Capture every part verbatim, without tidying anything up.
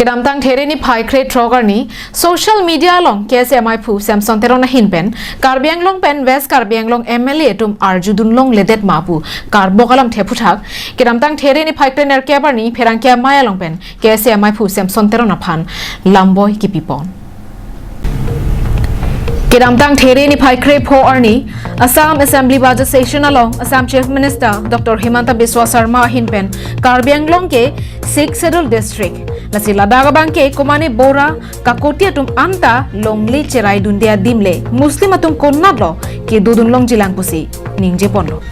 Kedamtang There niphai krethrok arni social media along K S A Maiphu Samson Teron ahin pen Karbi Anglong pen West Karbi Anglong M L A atum arjudun longledet ma pu karbok alamthe aphuthak kedamtang There niphai krenerkep arni pherangke amei along pen K S A Maiphu Samson Teron aphan lamboi kipipon. Kedamtang There niphai krepho arni Assam Assembly Budget Session along Assam Chief Minister Doctor Himanta Biswa Sarma ahin pen Karbi Anglong ke Sixth Schedule District, lasi ladak abang ke komane Bora, Kakoti atum anta longle cherai dunde adim le Muslim atum konatlo kedodun longjilang pusi ningje ponlo.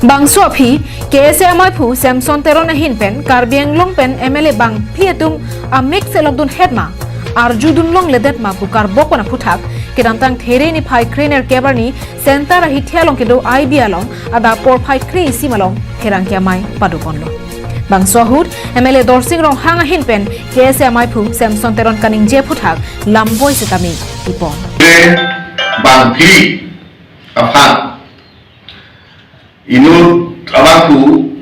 Bangso aphi K S A Maiphu Samson Teron ahin pen Karbi Anglong pen M L A bangphli atum amek selok dunhet ma, arjudun longledet ma pu karbok pon aphuthak kedamtang There niphai krenerkep arni Center ahithi along kedo I B along adap porphai kre-isi malom pherangke amei pado ponlo. Bangso ahut M L A Dorsing Ronghang ahin pen K S A Maiphu Samson Teron kaningje aphuthak lamboi setame pipon. Bangphli aphan inut abangphu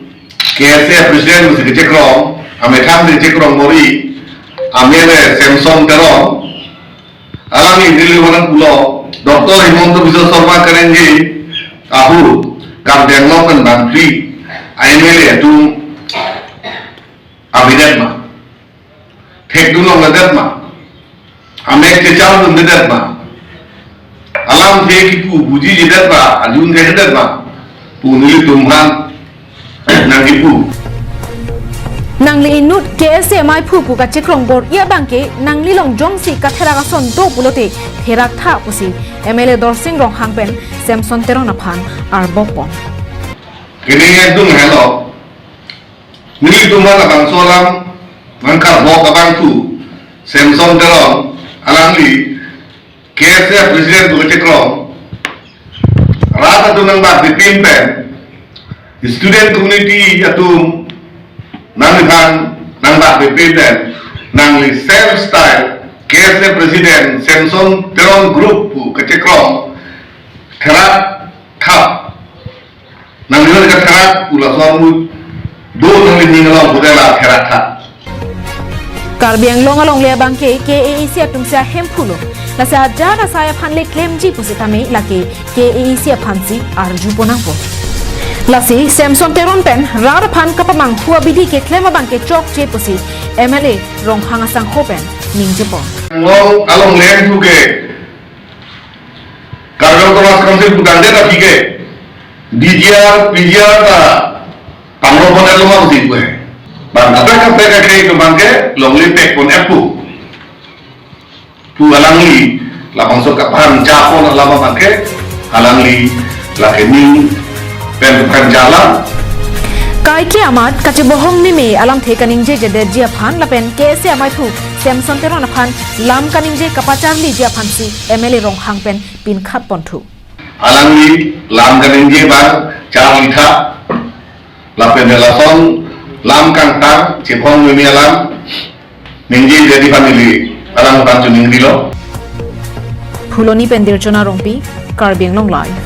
K S A President si kechekrong, amethang si kechekrong bor-i, M L A Samson Teron, alangli neli manang pulo, Doctor Himanta Biswa Sarma kaningje ahut Karbi Anglong pen bangphli M L A atum avedet ma, thekdun longledet ma, amek chechar dundedet ma, alamthe kipu bujijedet ma, arjudundedet ma pu nelitum aphan nangkipu. Nangli inut K S A Maiphu pu kachekrong bor-i abang ke nangli long jongsi katherak ason do pulote therak tha pusi M L A Dorsing Ronghang pen Samson Teron aphan arbok pon. Kini ekdom helo. Nelitum aphan labangso alam nangkarbok abangphu Samson Teron alangli K S A President pu kechekrong, rat atum nangbak bipin pen, student community atum nangliphan nangbak bipin pen, nangli self style K S A President Samson Teron Group pu kechekrong, therak tha. Nangli katherak pu lason mu do nangli ning along pulote la therak tha. Karbi Anglong alongle abang ke K A A C atum si ahemphu lo. Lasi ajat asai aphan le klemji pusitame lake K A A C aphan si arju pon nangpo. Lasi Samson Teron pen rat aphan kapamanghu abidi keklem abang ke chokche pusi M L A Ronghang asangho pen ningje pon. Anglong alongle hemphu ke Karbi Anglong Autonomous Council putangdet aphi ke D G R, P G R ta pangro pon-et lo ma pusi pu he. Bang kaprek kaprek ke ke bang ke longle pek pon-et pu. Pu alangli labangso kaphan japon alam abang ke alangli lake ning pen kaphan jalam. Kaike amat kachebohong meme alamthe kaningjejedetji aphan lapen K S A Maiphu Samson Teron aphan lam kaningje kapacharliji aphan si M L A Ronghang pen pinkhat ponthu. Alangli lam kaningje abang charli tha. Lapen lason lam kangtang chebohong meme alam ningjejedetji aphan neli alangliphan choningrilo. Phuloni pen Dirchona Rongpi, Karbi Anglong Live.